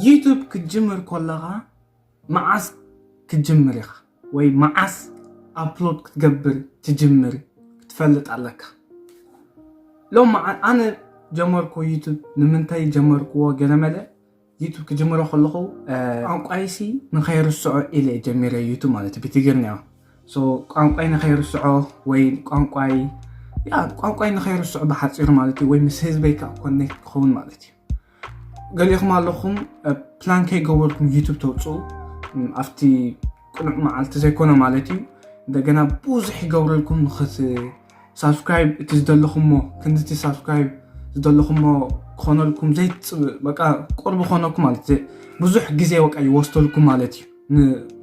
ዩቱብ ክትጅምር ከለኻ መዓስ ክትጅምር ኢኻ ወይ መዓስ ኣፕሎድ ክትገብር ትጅምር ክትፈልጥ ኣለካ። ሎም መዓ- ኣነ ጀመርኩ ዩቱብ። ንምንታይ ጀመርክዎ? ገለመለ ዩቱብ ክጅምሮ ከለኹ ቋንቋይሲ ንኸይርስዖ ኢለ ጀሚረ ዩቱብ ማለት እዩ ብትግርኛ። ቋንቋይ ንኸይርስዖ ወይ ቋንቋይ ቋንቋይ ንኸይርስዖ ብሓፂሩ ማለት እዩ፣ ወይ ምስ ህዝበይ ከዓ ኮኔክት ክኸውን ማለት እዩ። ገሊኹም ኣለኹም ፕላን ከይገበርኩም ዩቱብ ተውፅኡ። ኣብቲ ቅኑዕ መዓልቲ ዘይኮነ ማለት እዩ። እንደገና ብዙሕ ይገብረልኩም ንኽት ሳብስክራይብ እቲ ዝደለኹሞ ክንድቲ ሳብስክራይብ ዝደለኹሞ ክኾነልኩም ዘይትፅብ በቃ ቅርቢ ኮነኩም ማለት ብዙሕ ግዜ በቃ ይወስደልኩም ማለት እዩ።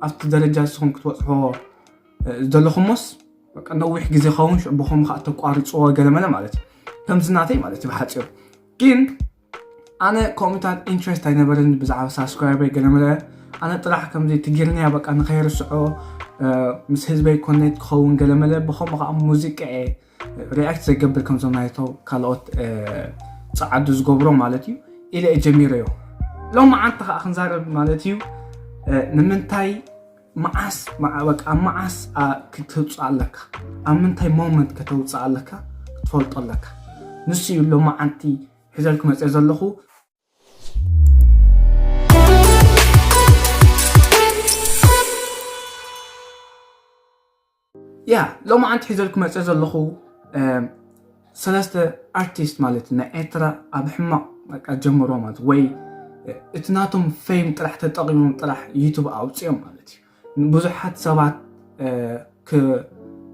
ኣብቲ ደረጃ ንስኹም ክትበፅሖ ዝደለኹሞስ በቃ ነዊሕ ግዜ ኸውን ሽዑ ብኸም ከዓ ተቋርፅዎ ገለመለ ማለት እዩ። ከምዚ ናተይ ማለት እዩ ብሓፂሩ። ግን ኣነ ኮምታት ኢንትረስት ኣይነበረኒ ብዛዕባ ሳብስክራይበይ ገለመለ። ኣነ ጥራሕ ከምዚ ትግርኛ በቃ ንኸይርስዖ ምስ ህዝበይ ኮኔክት ክኸውን ገለመለ። ብኸምኡ ከዓ ሙዚቃ ሪያክት ዘይገብር ከምዞም ናይቶ ካልኦት ፀዓዱ ዝገብሮ ማለት እዩ ኢለ እየ ጀሚረዮ። ሎም መዓንቲ ከዓ ክንዛረብ ማለት እዩ። ንምንታይ መዓስ በቃ መዓስ ክትውፅእ ኣለካ፣ ኣብ ምንታይ ሞመንት ከተውፅእ ኣለካ ክትፈልጦ ኣለካ። ንሱ እዩ ሎም መዓንቲ ሒዘልኩ መፅእ ዘለኹ። ያ ሎም መዓንቲ ሒዘልኩ መፅእ ዘለኹ ሰለስተ ኣርቲስት ማለት ናይ ኤርትራ ኣብ ሕማቕ በቃ ጀምሮ ማለት ወይ እቲ ናቶም ፌም ጥራሕ ተጠቒሞም ጥራሕ ዩቱብ ኣውፅኦም ማለት እዩ። ብዙሓት ሰባት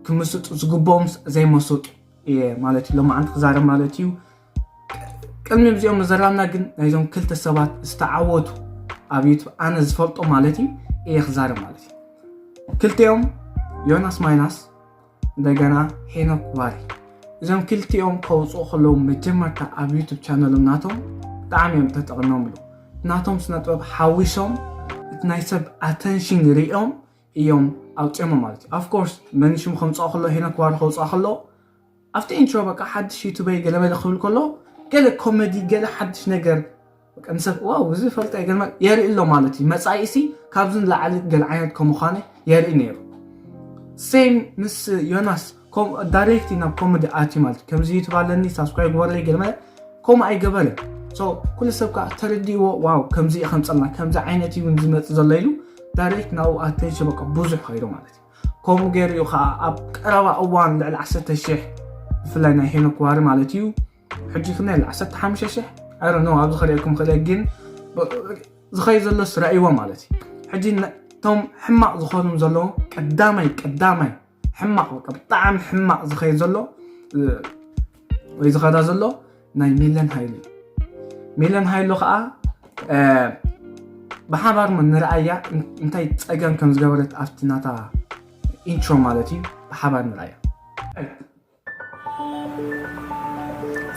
ክምስጡ ዝግብኦም ዘይመሰጡ እየ ማለት እዩ። ሎማዓንቲ ክዛረብ ማለት እዩ። ቅድሚ ብዚኦም ምዘራብና ግን ናይዞም ክልተ ሰባት ዝተዓወቱ ኣብ ዩቱብ ኣነ ዝፈልጦ ማለት እዩ እየ ክዛረብ ማለት እዩ። ክልቲኦም ዮናስ ማይናስ እንደገና ሄኖክ ዋሪ። እዞም ክልቲኦም ከውፅኡ ከለዉ መጀመርታ ኣብ ዩቱብ ቻነሎም ናቶም ብጣዕሚ እዮም ተጠቕሞምሉ። ናቶም ስነጥበብ ሓዊሶም እቲ ናይ ሰብ ኣተንሽን ሪኦም እዮም ኣውፅኦሞ ማለት እዩ። ኣፍኮርስ መን ሽሙ ከምፅኦ ከሎ ሄኖክ ዋሪ ከውፅኦ ከሎ ኣብቲ ኢንትሮ በቃ ሓድሽ ዩቱበይ ገለመለ ክብል ከሎ ገለ ኮሜዲ ገለ ሓድሽ ነገር ንሰብ ዋው እዚ ፈልጠ ገለ የርኢ ኣሎ ማለት እዩ። መፃኢሲ ካብዚ ንላዕሊ ገለ ዓይነት ከምዃነ የርኢ ነይሩ። ሴም ምስ ዮናስ ዳይሬክት ናብ ኮሜዲ ኣትዩ ማለት ከምዚ ዩቱብ ኣለኒ ሳብስክራይብ ግበረለይ ገለ ማለት ከምኡ ኣይገበረን። ኩሉ ሰብ ከዓ ተረዲእዎ ዋው ከምዚ ከምፀልና ከምዚ ዓይነት እዩ ዝመፅእ ዘሎ ኢሉ ዳይሬክት ናብኡ ኣቴንሽን በቃ ብዙሕ ከይዱ ማለት እዩ። ከምኡ ገይሩ እዩ ከዓ ኣብ ቀረባ እዋን ልዕሊ ዓሰርተ ሽሕ ብፍላይ ናይ ሄኖክ ዋሪ ማለት እዩ ሕጂ ክንደይ ኣለ ዓሰርተ ሓሙሽተ ሽሕ ኣረ ኖ ኣብዚ ክርእየኩም ክእለ ግን ዝኸይ ዘሎ ስራእይዎ ማለት እዩ። ሕጂ እቶም ሕማቕ ዝኾኑ ዘለዉ ቀዳማይ ቀዳማይ ሕማቕ በቃ ብጣዕሚ ሕማቕ ዝኸይ ዘሎ ወይ ዝኸዳ ዘሎ ናይ ሚለን ሃይሉ እዩ። ሚለን ሃይሉ ከዓ ብሓባር ንርኣያ እንታይ ፀገም ከም ዝገበረት ኣብቲ ናታ ኢንትሮ ማለት እዩ ብሓባር ንርኣያ።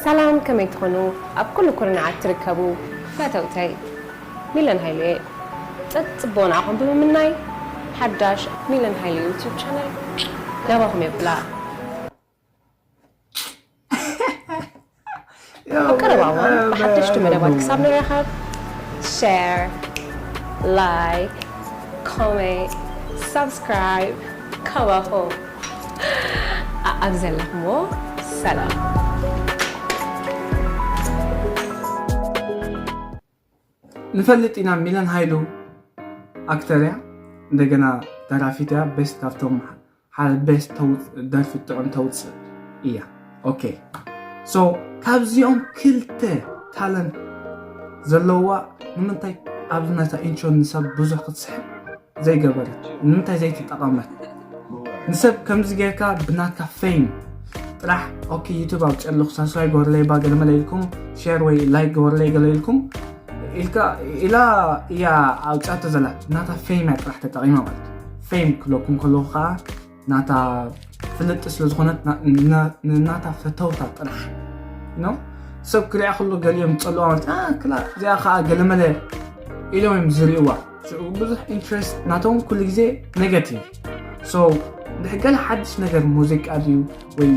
ሰላም ከመይ ትኾኑ ኣብ ኩሉ ኩርናዓት ትርከቡ ፈተውተይ። ሚለን ሃይሉ እየ። ጸጽቦ ንዓኹም ብምምናይ ሓዳሽ ሚለን ሃይሉ ዩቱብ ቻነል ናባኹም የብላ። ኣብ ቀረባ እዋን ብሓደሽቲ መደባት ክሳብ ንራኸብ ሸር፣ ላይክ፣ ኮሜንት፣ ሳብስክራይብ ካባኹም ኣብ ዘለኹምዎ ሰላም። ንፈልጥ ኢና ሚለን ሃይሉ ኣክተር እያ እንደገና ደራፊት እያ ቤስት ካብቶም ሓደ ቤስት ደርፊ ጥዑም ተውፅእ እያ። ኦኬ ሶ ካብዚኦም ክልተ ታለንት ዘለዋ ንምንታይ ኣብዚ ነታ ኢንትሮ ንሰብ ብዙሕ ክትስሕብ ዘይገበረት ንምንታይ ዘይተጠቐመት? ንሰብ ከምዚ ጌርካ ብናትካ ፌም ጥራሕ ኦኬ ዩቱብ ኣውፅእ ኣለኹ ሳብስክራይብ ግበርለይ ባ ገለመለ ኢልኩም ሼር ወይ ላይክ ግበርለይ ገለ ኢልኩም ኢልካ ኢላ እያ ኣውፅኣቶ ዘላ ናታ ፌም እያ ጥራሕ ተጠቒማ ማለት እዩ። ፌም ክብለኩም ከለኹ ከዓ ናታ ፍልጥቲ ስለ ዝኾነት ንናታ ፈተውታ ጥራሕ ሰብ ክሪኣ ከሎ ገሊኦም ዝፀልዋ ማለት ክላ እዚኣ ከዓ ገለመለ ኢሎም እዮም ዝሪእዋ። ሽዑ ብዙሕ ኢንትረስት ናቶም ኩሉ ግዜ ኔጋቲቭ። ድሕር ገለ ሓድሽ ነገር ሙዚቃ ድዩ ወይ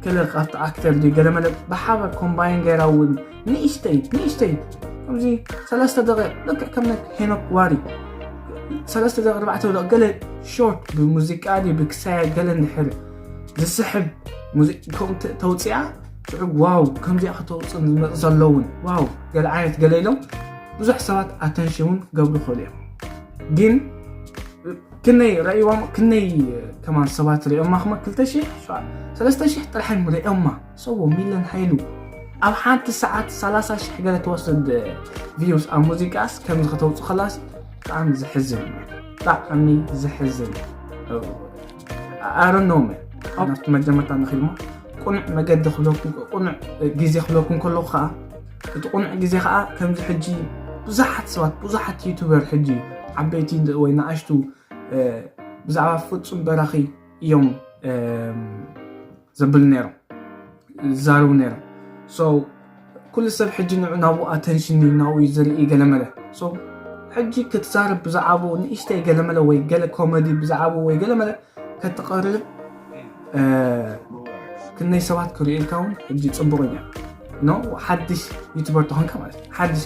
ገለ ካብቲ ኣክተር ድዩ ገለመለ ብሓባር ኮምባይን ገይራ እውን ንእሽተይ ንእሽተይ ከምዚ ሰለስተ ደቂቕ ልክዕ ከም ናይ ሄኖክ ዋሪ ሰለስተ ደቂቕ ኣርባዕተ ደቂቕ ገለ ሾርት ብሙዚቃ ድዩ ብክሳያ ገለ እንድሕር ዝስሕብ ሙዚቃ ከምኡ ተ- ተውፅኣ ሽዑ ዋው ከምዚኣ ከተውፅእ ዝመፅ ዘለውን ዋው ገለ ዓይነት ገለ ኢሎም ብዙሕ ሰባት ኣተንሽን እውን ክገብሩ ይኽእሉ እዮም። ግን ክንደይ ረእይዎም ክንደይ ከማን ሰባት ሪኦማ ክመ ክልተ ሽሕ ሰለስተ ሽሕ ጥራሕ እዮም ሪኦማ። ሰዎ ሚለን ሃይሉ ኣብ ሓንቲ ሰዓት ሰላሳ ሽሕ ገለ ትወስድ ቪውስ ኣብ ሙዚቃስ ከምዚ ከተውፅእ ከላሲ ብጣዕሚ ዘሕዝን እዩ። ብጣዕሚ ዘሕዝን ኣረኖመ ናብቲ መጀመርታ ንኽልሞ ቁኑዕ መገዲ ክብለኩም ቁኑዕ ግዜ ክብለኩም ከለኹ ከዓ እቲ ቁኑዕ ግዜ ከዓ ከምዚ ሕጂ ብዙሓት ሰባት ብዙሓት ዩቱበር ሕጂ ዓበይቲ ወይ ንኣሽቱ ብዛዕባ ፍጹም በራኺ እዮም ዘብሉ ነይሮም ዝዛረቡ ነይሮም። ኩሉ ሰብ ሕጂ ንዑ ናብኡ ኣተንሽን ናብኡ እዩ ዝርኢ ገለመለ። ሕጂ ክትዛረብ ብዛዕባኡ ንእሽተይ ገለመለ ወይ ገለ ኮመዲ ብዛዕባኡ ወይ ገለመለ ከተቕርብ ክንደይ ሰባት ክርእዩ ኢልካ እውን ሕጂ ፅቡቕ እዩ። ኖ ሓድሽ ዩቱበር ተኾንካ ማለት እዩ። ሓድሽ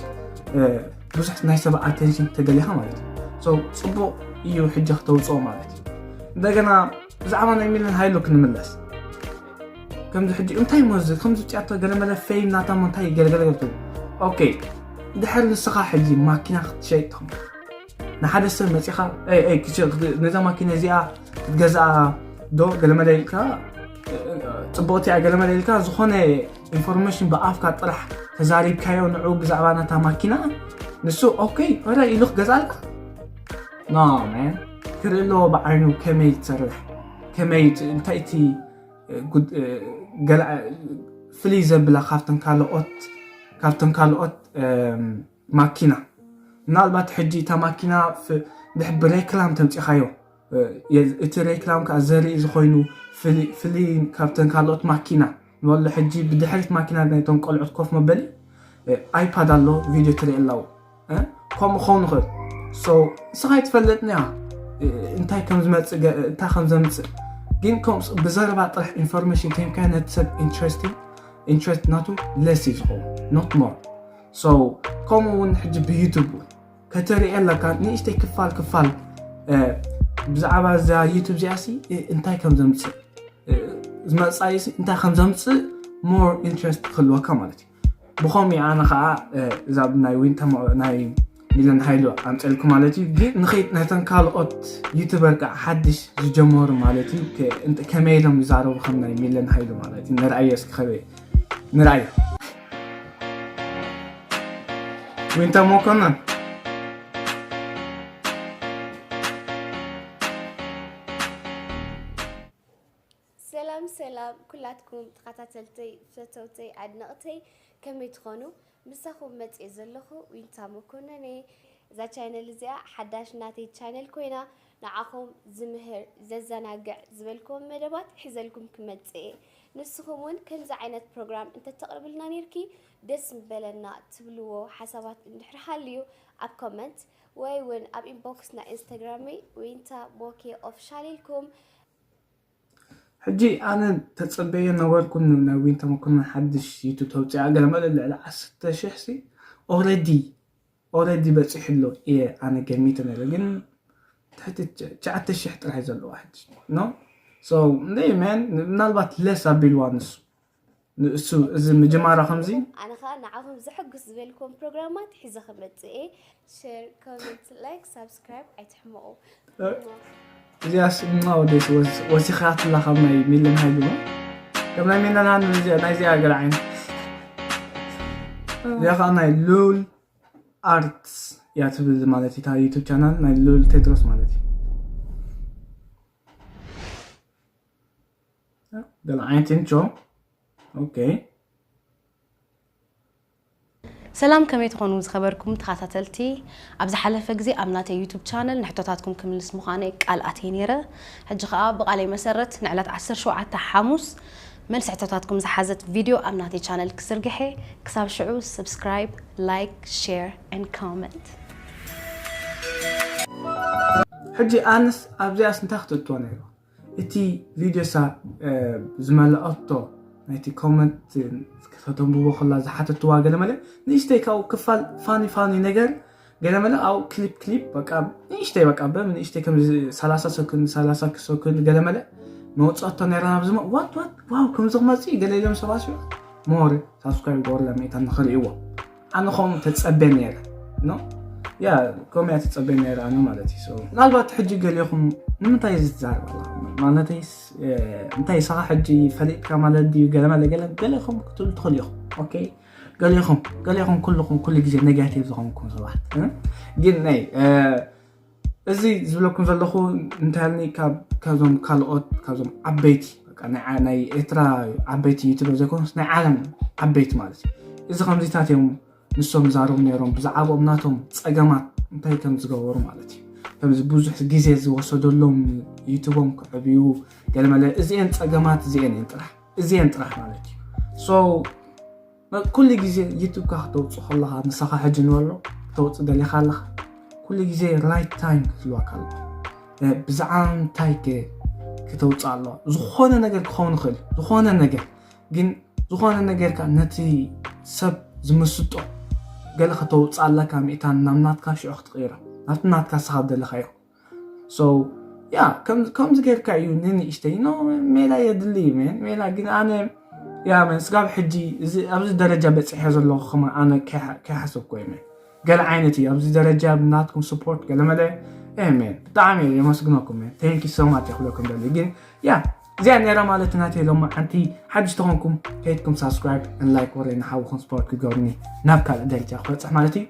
ብዙሕ ናይ ሰብ ኣቴንሽን ተደሊኻ ማለት እዩ። ፅቡቕ እዩ ሕጂ ክተውፅኦ ማለት እዩ። እንደገና ብዛዕባ ናይ ሚለን ሃይሉ ክንምለስ ከምዚ ሕጂ እንታይ ሞዚ ከምዚ ጫቶ ገለመለ ፌም ናታ ሞ እንታይ ገለገለ ገብትሉ ኦኬ ድሕር ንስኻ ሕጂ ማኪና ክትሸይጥ ትኸውን ንሓደ ሰብ መፂኻ ነዛ ማኪና እዚኣ ክትገዝኣ ዶ ገለመለ ኢልካ ፅቡቕቲ እያ ገለመለ ኢልካ ዝኾነ ኢንፎርሜሽን ብኣፍካ ጥራሕ ተዛሪብካዮ ንዑ ብዛዕባ ናታ ማኪና ንሱ ኦኬ ረ ኢሉ ክገዛልካ ኖ ማን ክርኢ ኣለዎ ብዓይኑ ከመይ ትሰርሕ ከመይ እንታይ እቲ ፍልይ ዘብላ ካብተን ካልኦት ካብተን ካልኦት ማኪና ምናልባት ሕጂ እታ ማኪና ድሕ ብሬክላም ተምፂኻዮ እቲ ሬክላም ከዓ ዘርኢ ዝኾይኑ ፍልይ ካብተን ካልኦት ማኪና ንበሎ ሕጂ ብድሕሪት ማኪና ናይቶም ቆልዑት ኮፍ መበሊ ኣይፓድ ኣሎ ቪድዮ ትርኢ ኣለዉ ከምኡ ክኸውን ይኽእል ንስኻ ይትፈልጥንያ እንታይ ከም ዝመፅእ እንታይ ከም ዘምፅእ ግን ከምኡ ብዘረባ ጥራሕ ኢንፎርሜሽን ከይምካዮ ነቲ ሰብ ኢንትረስት ኢንትረስት ናቱ ለስ እዩ ዝኸውን ኖት ሞር ከምኡ እውን ሕጂ ብዩቱብ እውን ከተርኢ ኣለካ ንእሽተይ ክፋል ክፋል ብዛዕባ እዛ ዩቱብ እዚኣ ሲ እንታይ ከም ዘምፅእ ዝመፃኢ እንታይ ከም ዘምፅእ ሞር ኢንትረስት ክህልወካ ማለት እዩ ብኸምኡ ኣነ ከዓ እዛ ናይ ዊንታ ናይ ሚለን ሃይሉ ኣምፀልኩ ማለት እዩ ግን ንኸይድ ናይተን ካልኦት ዩቱበር ከዓ ሓድሽ ዝጀመሩ ማለት እዩ ከመይ ኢሎም ይዛረቡ ከም ናይ ሚለን ሃይሉ ማለት እዩ ንርኣዮ እስኪ ከበየ ንርኣዮ ዊንታ መኮነን ሰላም ሰላም ኩላትኩም ተኸታተልተይ ፈተውተይ ኣድነቕተይ ከመይ ትኾኑ ምሳኹም መፅእ ዘለኹ ዊንታ መኮነን እየ እዛ ቻይነል እዚኣ ሓዳሽ ናተይ ቻይነል ኮይና ንዓኹም ዝምህር ዘዘናግዕ ዝበልክዎም መደባት ሒዘልኩም ክመፅእ እየ ንስኹም እውን ከምዚ ዓይነት ፕሮግራም እንተተቕርብልና ነይርኪ ደስ ምበለና ትብልዎ ሓሳባት እንድሕር ሃልዩ ኣብ ኮመንት ወይ እውን ኣብ ኢንቦክስ ናይ ኢንስታግራመይ ዊንታ ቦኬ ኦፍሻል ኢልኩም ሕጂ ኣነ ተፀበየ ነበርኩ ናብ ዊንታ መኮነን ሓድሽ ዩቱብ ተውፅኣ ገለ መለ ልዕሊ ዓሰርተ ሽሕ ሲ ኦረዲ ኦረዲ በፂሑ ኣሎ እየ ኣነ ገሚተ ነረ ግን ትሕቲ ትሽዓተ ሽሕ ጥራሕ ዘለዋ ሕጂ ኖ እንደ ማን ምናልባት ለስ ኣቢልዋ ንሱ ንእሱ እዚ ምጅማራ ከምዚ ኣነ ከዓ ንዓኹም ዘሐጉስ ዝበልክዎም ፕሮግራማት ሒዘ ክመፅእ እየ ሸር ኮመንት ላይክ ሳብስክራይብ ኣይትሕመቑ እዚኣ ስማ ወደስ ወሲኻትላ ካብ ናይ ሚለን ሃይሉ ከም ናይ ሚለን ሃይሉ ናይዚኣ ገለ ዓይነት እዚኣ ከዓ ናይ ሉል ኣርትስ እያ ትብል ማለት እዩ ዩቱብ ቻናል ናይ ሉል ቴድሮስ ማለት እዩ ገለ ዓይነት ኢንትሮ ኦኬ ሰላም ከመይ ትኾኑ ዝኸበርኩም ተኸታተልቲ ኣብ ዝሓለፈ ግዜ ኣብ ናተይ ዩቱብ ቻነል ንሕቶታትኩም ክምልስ ምዃነይ ቃል ኣትየ ነይረ ሕጂ ከዓ ብቓለይ መሰረት ንዕለት ዓሰርተ ሸውዓተ ሓሙስ መልሲ ሕቶታትኩም ዝሓዘት ቪድዮ ኣብ ናተይ ቻነል ክዝርግሐ ክሳብ ሽዑ subscribe like share and comment ሕጂ ኣነስ ኣብዚኣስ እንታይ ክትእትዎ ነይሩ እቲ ቪድዮ ሳ ዝመለኣቶ ናይቲ ኮመንት ከተንብቦ ከላ ዝሓተትዋ ገለመለ ንእሽተይ ካብኡ ክፋል ፋኒ ፋኒ ነገር ገለመለ ኣብኡ ክሊፕ ክሊፕ በቃ ንእሽተይ በቃ በም ንእሽተይ ከም ሰላሳ ሰኩንድ ሰላሳ ሰኩንድ ገለመለ መውፀቶ ነራ ናብዚ what what wow ከምዚ ክመፅእ ገለ ኢሎም ሰባት ሲዮ ሞር ሳብስክራይብ ገበርለ መይታ ንኽርእይዎ ኣነ ከምኡ ተፀበ ነይረ no yeah ከምኡ እያ ተፀበ ነይረ ኣነ ማለት እዩ ምናልባት ሕጂ ገሊኹም ንምንታይ እዚ ትዛረብ ኣለኻ ማለተይስ እንታይ ስኻ ሕጂ ፈሊጥካ ማለት ድዩ ገለመለ ገለ ገለኹም ክትብሉ ትኽእሉ ኢኹም okay ገሌኹም ገሌኹም ኩልኹም ኩሉ ግዜ negative ዝኾንኩም ሰባት ግን ናይ እዚ ዝብለኩም ዘለኹ እንታይልኒ ካብዞም ካልኦት ካብዞም ዓበይቲ ናይ ኤርትራ ዓበይቲ ዩቱበር ዘይኮኑስ ናይ ዓለም ዓበይቲ ማለት እዩ እዚ ከምዚታት እዮም ንሶም ዛረቡ ነይሮም ብዛዕባኦም ናቶም ፀገማት እንታይ ከም ዝገበሩ ማለት እዩ ከምዚ ብዙሕ ግዜ ዝወሰደሎም ዩቱቦም ክዕብዩ ገለመለ እዚአን ፀገማት እዚአን እየን ጥራሕ እዚአን ጥራሕ ማለት እዩ so ኩሉ ግዜ ዩቱብካ ክተውፅእ ከለካ ንስኻ ሕጂ ንበሎ ክተውፅእ ደሊካ ኣለካ ኩሉ ግዜ right time ክትልወካ ኣሎ ብዛዕባ እንታይ ክተውፅእ ኣለዋ ዝኾነ ነገር ክኸውን ይኽእል ዝኾነ ነገር ግን ዝኾነ ነገርካ ነቲ ሰብ ዝምስጦ ገለ ከተውፅእ ኣለካ ምእታን ናብ ናትካ ሽዑ ክትቕይሮ ናብቲ ናትካ ስኻ ደለካዮ so yeah ከምዚ ጌርካ እዩ ንንእሽተይ no ሜላ የድሊ እዩ man ሜላ ግን ኣነ yeah man ስጋብ ሕጂ ኣብዚ ደረጃ በፂሐ ዘለኹ ከማ ኣነ ከይሓሰብኩ እየ man ገለ ዓይነት እዩ ኣብዚ ደረጃ ብናትኩም support ገለመለ man ብጣዕሚ እየ የመስግነኩም man thank you so much ክብለኩም ደሊ ግን yeah እዚኣ ነራ ማለት ናተይ ሎማዓንቲ ሓድሽ ተኾንኩም ከይድኩም subscribe like ወረ ንሓውኹም support ክገብርኒ ናብ ካልእ ደረጃ ክበፅሕ ማለት እዩ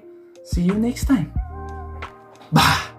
see you next time bye